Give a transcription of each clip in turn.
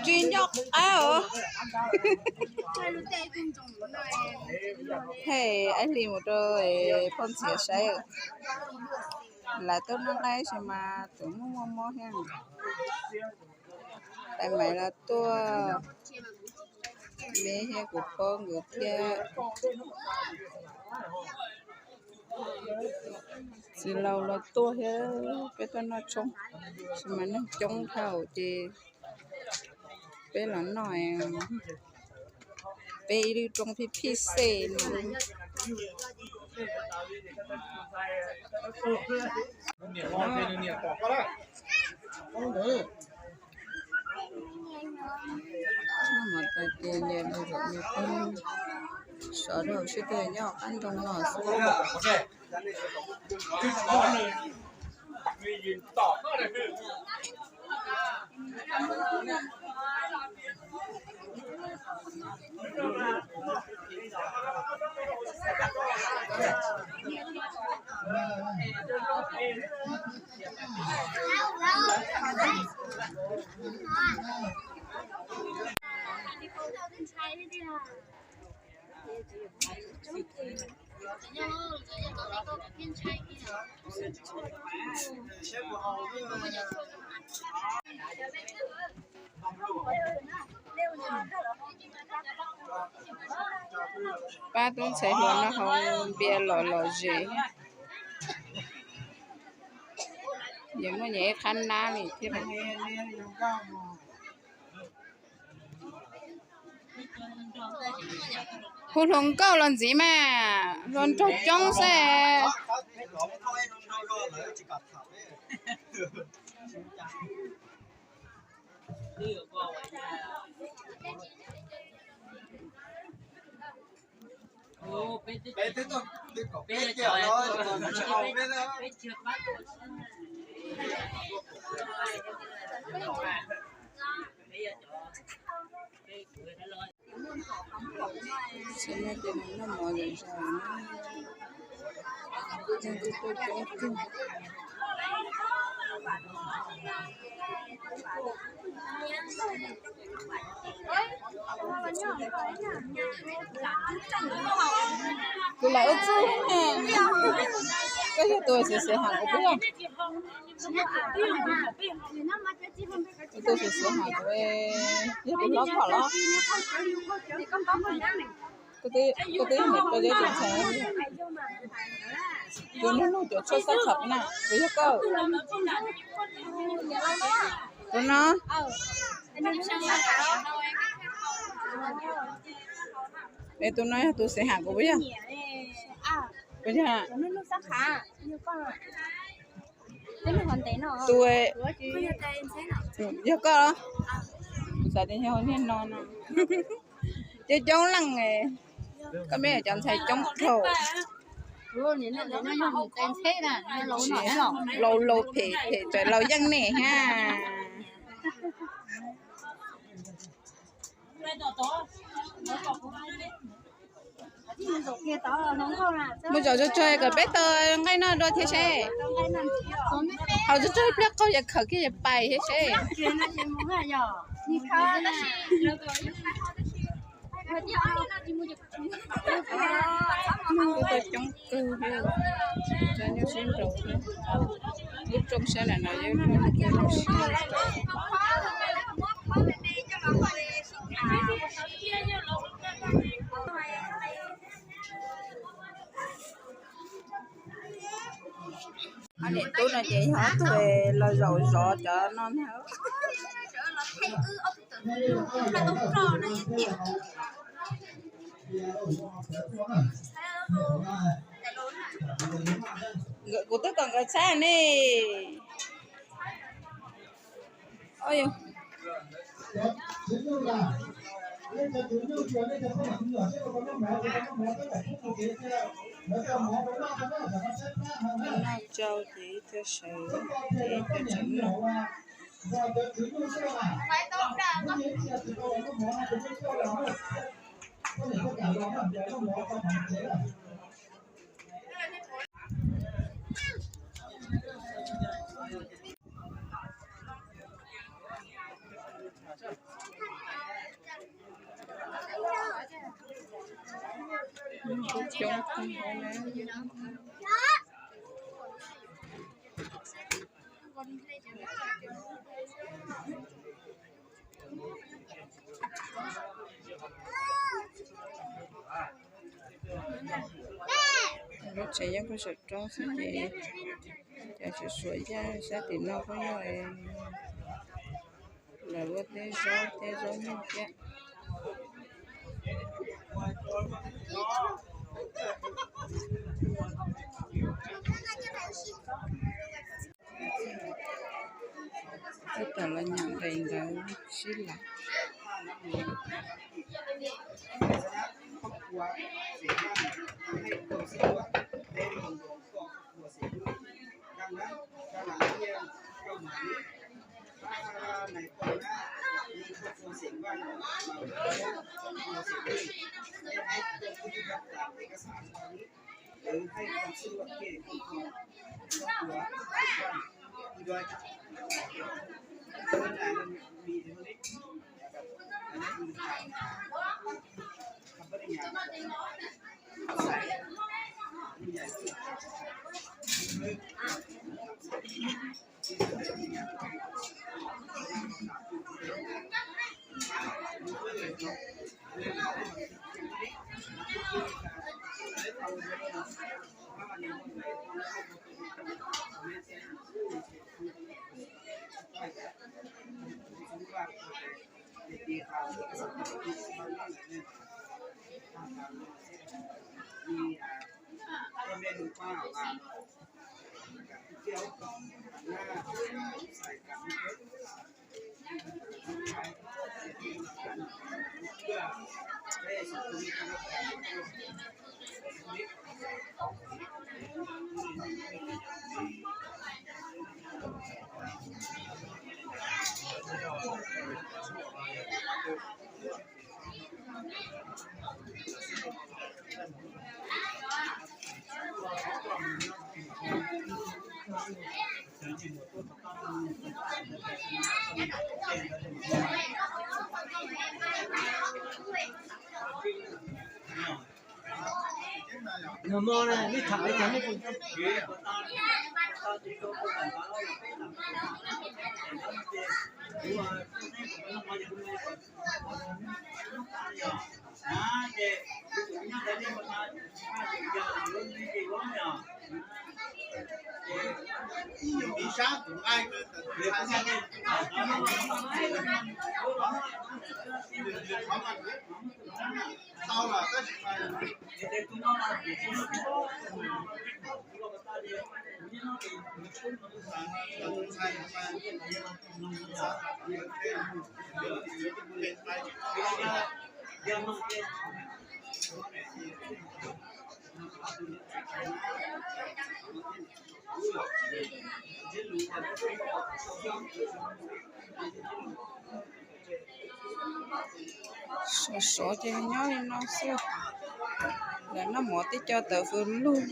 Tsis nco qab os. Hej, aib hli mus rau poj ntxhais saib. Lawv tuaj noj nqaij sis mas tseem muaj muaj mob thiab. Tais Maiv los tuaj, me thiab kuv phob nkawd thiab. Txiv laus los tuaj thiab, peb tuaj noj tshoob, sis mas neeg coob dhau ces peb los noj, peb ib lub rooj phij phij xej no. Mov tas ces nyias lug zaum nyias peb, sawv daws sib tw nyob qab nroog no xwb. Pab tub ntxhais hluas no haus npias los lom zem, nyias muaj nyias ib qhab nab li thiab. Hu hluas nkauj los ntxiv mas, hluas nraug coob xwb. Xav no ces nws noj mov zom zaws na. Neeg kuj tuaj coob kawg. Kuv lam ua txuj, koj yog tus xav xav ham kuv puas yog? Tus xav xav ham kuv, yog tus hlob phom los? Koj twb yog niam pog thiab tus ntxhais, tus nug nug cov tshuaj sab qhov na, puas yog koj? Tus no, es tus no yog tus xav ham kuv puas yog? Puas yog? Tus, yog koj los? Kuv xav tias yog niag no no. Coob coob leej, koj peb cov ntxhais coob dhau. Laus laus phem phem txawm laus yeej ne ha. Mus zov tsuag tsuag kom peb tau nqaij noj dua thiab seb. Haus tsuag tsuag ib pliag qaug yog khawm kiag yog pais thiab seb. Neeg kuj tau coob kawg thiab, cov nyuj sib nraus thiab. Lub rooj sab nram no yog lub rooj sib nraus. Ob niam tub no ces yog ob tug los zaum zov cov no ntag. Nkawd, kuv twb kom nkawd txhab ne. Noj tsau ces ib txhia sawv, ib txhia tseem noj. Coob kawg nkaus na. Lub tsev nyob puag saum roob xwb ces cov suav yaj sab tim no kuj yog lawv ua tej zaub thiab zaub nyuj thiab. Tab tom los nyeem nqe nkawd sib lav. Sov sov ces nyob li no xwb. Lawv noj mov tib co tawv fws lug.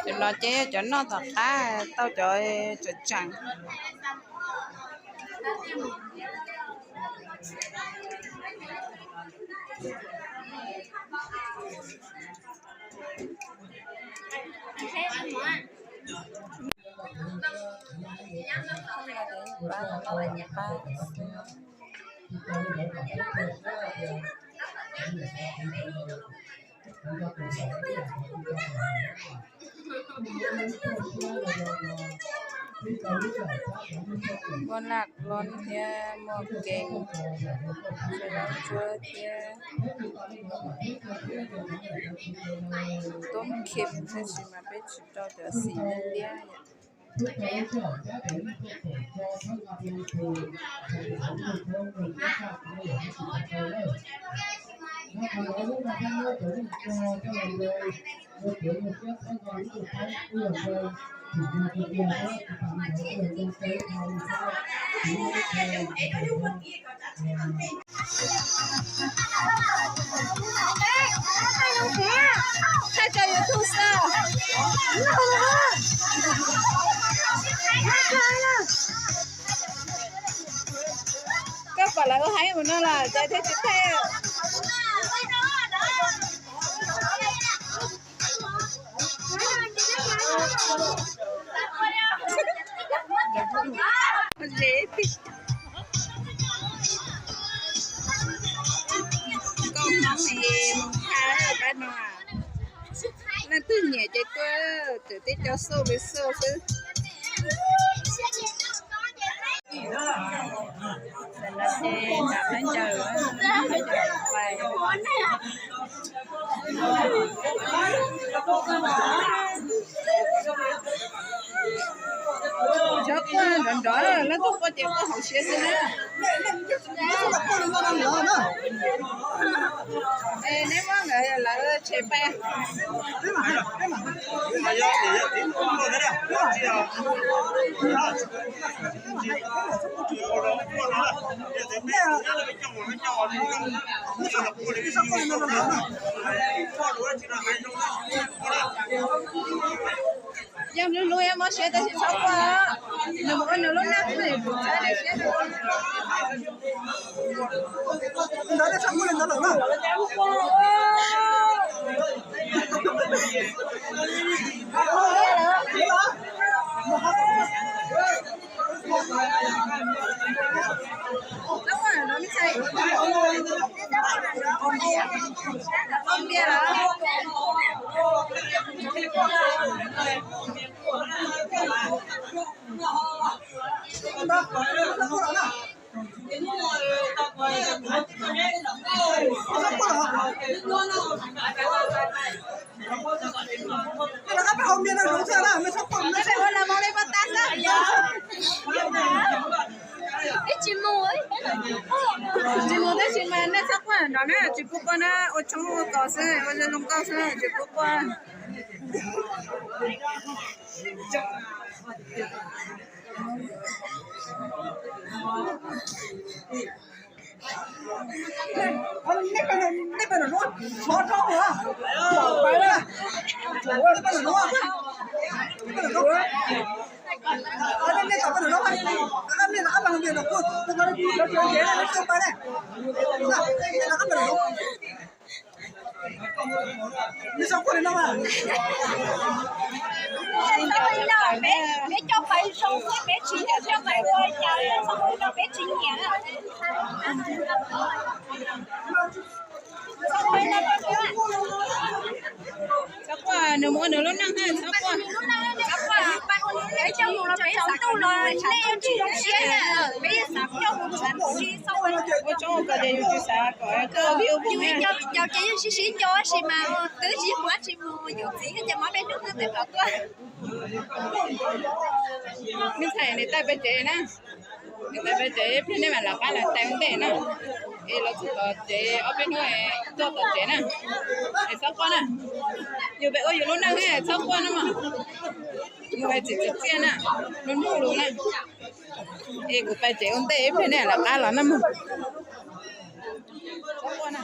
Cov no ces cov noj tom qab tau cov tseem tseem. Muaj laj lon thiab muaj keeb, sawv daws tsuab thiab toob khim, tab sis mas peb tsis rau cov xim liab liab. Thaij rau YouTube xwb. Thaij mus no los cov thiaj tsis thaij. Nkauj Hmoob es mus thaij pab no, leej twg nyiam ces tuaj, tseem tib co xauj li xauj xwb. Tam no ces nram khaub ncaws, khaub ncaws pais. Txhob quaj nrov nrov, leej twg quaj ces quaj hauv siab xwb na. Es neb muab nkawd lawv tshem pais. Yog hlub hlub yuav mob siab tab sis txhob quaj, nws mus ua nws lub neej xwb, kuv txhob siab. Ib tsis mus, tsis mus tab sis mas nej txhob quaj nrov na, tsis pub quaj na, ua tshoob ua kos xwb, ua zoo zoo nkauj xwb, tsis pub quaj. Peb coj pais zoo xwb, peb tsis nyiam coj pais ua cas, txhob ua rau peb tsis nyiam. Txhob quaj, nws mus ua nws lub neej na, txhob quaj. Peb coj mus los peb xav tuaj los nej tsis zoo siab, peb xav coj mus xav ua si, txhob ua. Ua tshoob ua kos ces yus tsis xav kom koj view phoom. Yus ib co ces yeej sib sib nco tab sis mas twb tsis muaj dab tsi mus, yus txiv ces muab peb hnub twg kom tuaj. Me ntxhais, nws taij peb tsev na, nws taij peb tsev, ib pliag nej mam rov qab los taij ua ntej na. Es los txog tom tsev ob peb hnub tuaj tom tsev na. Es txhob quaj na, yus pem ua yus lub neej, txhob quaj na mog. Mus hais txiv txiv txiaj na, lub nug lus na. Es kuv taij tsev ua ntej, ib pliag nej rov qab los na mog. Txhob quaj na.